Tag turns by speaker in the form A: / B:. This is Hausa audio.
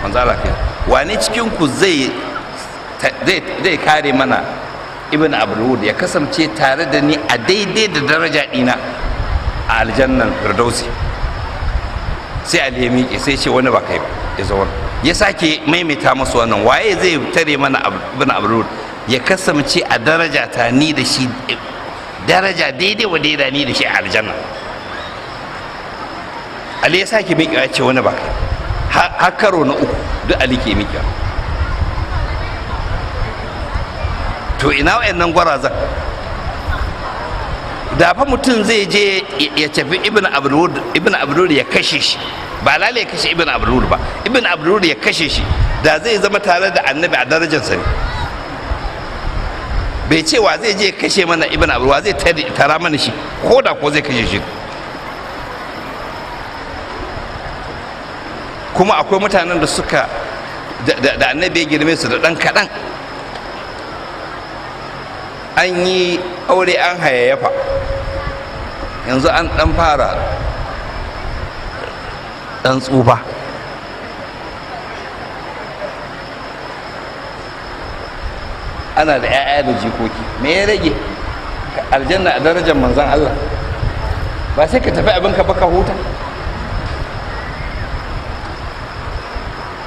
A: Manzo Allah kai, wane cikin ku zai zai kare mana Ibn Abdul, ya kasance tare da ni a daidai da daraja dina a aljannan firdausi? Sai Ali ya miƙe, sai ce, "Wani ba kai ba." Ya zauna, ya sake maimaita masu wannan: "Waye zai tare mana Ibn Abdul, ya kasance a daraja ta, ni da shi daraja daidai wa daida, ni da shi a aljanna?" Ali ya sake miƙewa, ya ce, "Wani ba kai." Har karo na uku duk Ali ke miƙewa. To ina wayannan gwarazan? Da fa mutum zai je ya tafi Ibn Abdul, Ibn Abdul ya kashe shi, ba lalai ya kashe Ibn Abdul ba, Ibn Abdul ya kashe shi, da zai zama tare da Annabi a darajarsa ne. Bai ce wa zai je kashe mana Ibn Abdul, wa zai tara mana shi, ko da ko zai kashe shi. Kuma akwai mutanen da suka da Annabi ya girme su da ɗan kaɗan, an yi aure, an hayayyafa, yanzu an ɗan fara ɗan tsufa. Ana da 'ya'ya da jikoki. Me ya rage? Aljanna a darajar manzan Allah. Ba sai ka tafi abinka ba ka huta?